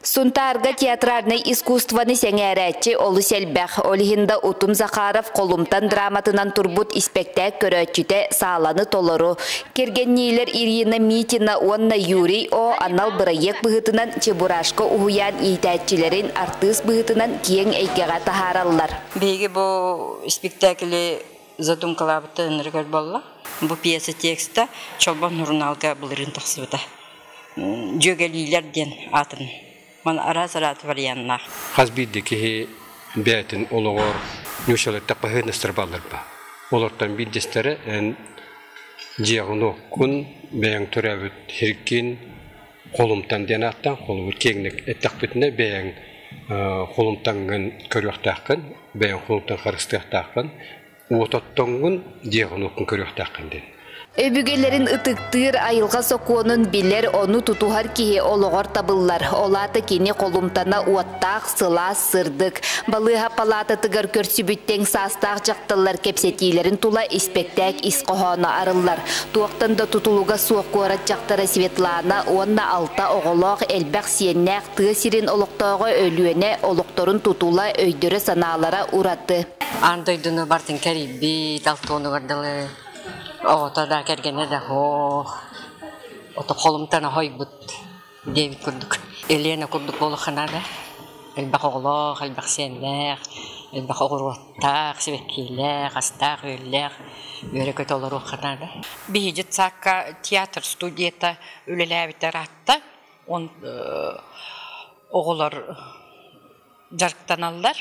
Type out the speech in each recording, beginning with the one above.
Сунтаарга театральнай искусствоны сэҥээрээччи олус элбэх. Ол иһин да Утум Захаров Холумтан драматынан турбут испэктээк көрөөччүтэ сааланы толору. Кэргэнниилэр Ирина Митина уонна Юрий О анал бырайыак быһыытынан Чебурашка уһуйаан иитээччилэрин артыыс быһыытынан киэҥ эйгэҕэ таһаараллар. Биһиги бу спектакли задумкалаабыта ынырыгар буолла. Бу пьеса текста Чолбон сурунаалга былырыын тахсыбыта. Дьүөгэлиилэр диэн аатын. Ман араас-араас варианнаах. Хас биирдии киһи бэйэтин олоҕор ньуучалар баһыынастар бааллар ба. Олортон биирдэстэрэ эн дьиэҕин-уоккун, бэйэҥ төрөөбүт сиргин холумтан диэн ааттаан холобур киэҥник эттэхпитинэ бэйэҥ холумтаҥҥын көрүөхтээххин, бэйэҥ холумтан харыстыахтааххын, уот оттоҥҥун дьиэҕин-уоккун көрүөхтээххин диэн. Өбүгэлэрин ытыктыыр, айылҕа сокуонун билэр, ону тутуһар киһи олоҕор табыллар. Ол аата кини холумтана уоттаах, сылаас, сырдык. Балыыһа палаататыгар көрсүбүт тэҥ саастаах дьахталлар кэпсэтиилэрин тула испэктээк ис хоһооно арыллар. Туохтан да тутулуга суох куорат дьахтара Светлана уонна алта оҕолоох элбэх сиэннээх тыа сирин олохтооҕо Өлүөнэ олохторун тутула, өйдөрө-санаалара ураты. Аан дойдуну бартын кэрийбит, алтуонугар дылы оҕото да, кэргэнэ да суох, ото холумтан оһойбут диэбит курдук. Елена курдук буолуохха наада. Элбэх оҕолоох, элбэх сиэннээх, элбэх оҕуруоттаах, сибэккилээх, астаах-үөллээх үөрэ-көтө олоруохха наада. Биһиги детсадка театр студията үлэлээбитэ ыраатта. Он оҕолор дьарыктаналлар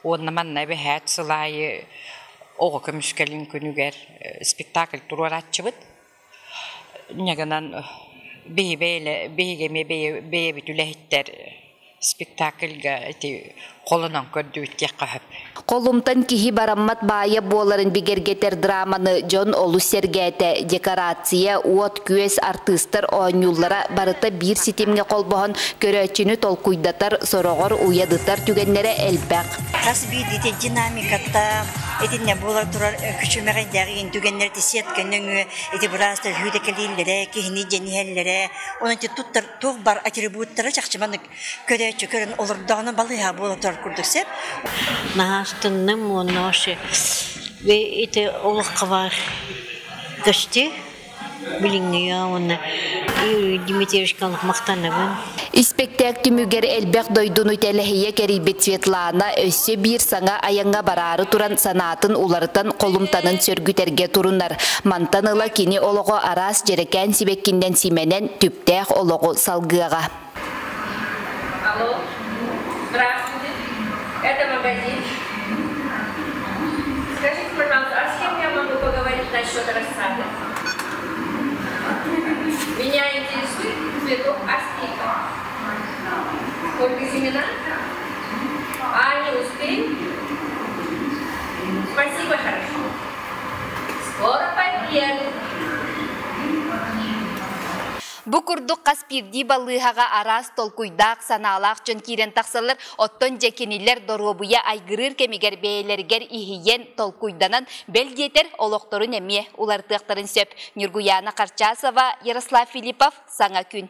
уонна манна эбэһээт сыл аайы оҕо көмүскэлин күнүгэр спектакль туруорааччыбыт. Инньэ гынан биһи бэйэлэ биһиги эмиэ бэйэбит үлэһиттэр спектакльга ити холонон көрдүбүт диэххэ сөп. Холумтан киһи бараммат баайа буоларын бигэргэтэр драманы дьон олус сэргээтэ. Декорация, уот-күөс, артыыстар оонньууллара барыта биир ситимҥэ холбоһон көрөөччүнү толкуйдатар, сороҕор уйадытар түгэннэрэ элбэх. Хас биирдиитэ динамиката итиннэ буола турар күчүмэҕэйдээх түгэннэр ити сетка нөҥүө ити быраастар сүүрэкэлииллэрэ, киһини дьэниһэллэрэ, онон ити туттар туох бар атрибуттара чахчы маннык көрөөччү көрөн олордоҕуна балыыһа буола турар курдук сөп. Наһаа астынным уонна вообще ити олоххо баар көстүү билиҥҥи уонна Юрий Дмитриевичка олох махтанабын. Испэктээк түмүгэр элбэх дойдуну тэлэһийэ кэрийбит Светлана өссө биир саҥа айаҥҥа бараары туран санаатын уларытан холумтанын сөргүтэргэ турунар. Мантан ыла кини олоҕо араас дьэрэкээн сибэккиннэн симэнэн түптээх олоҕу салгыаҕа. Алло, здравствуйте. Это магазин. Скажите, пожалуйста, а с кем я могу поговорить насчет рассады? Меня интересует цветок аспика. Сколько семена? А не успеем? Спасибо, хорошо. Скоро подъеду. Бу курдук хас биирдии балыыһаҕа араас толкуйдаах, санаалаах дьон киирэн тахсаллар, оттон дьэ кинилэр доруобуйа айгырыыр кэмигэр бэйэлэригэр иһийэн, толкуйданан, бэл диэтэр, олохторун эмиэ уларытыахтарын сөп. Ньургуйаана Харчасова, Ярослав Филиппов, Саҥа күн.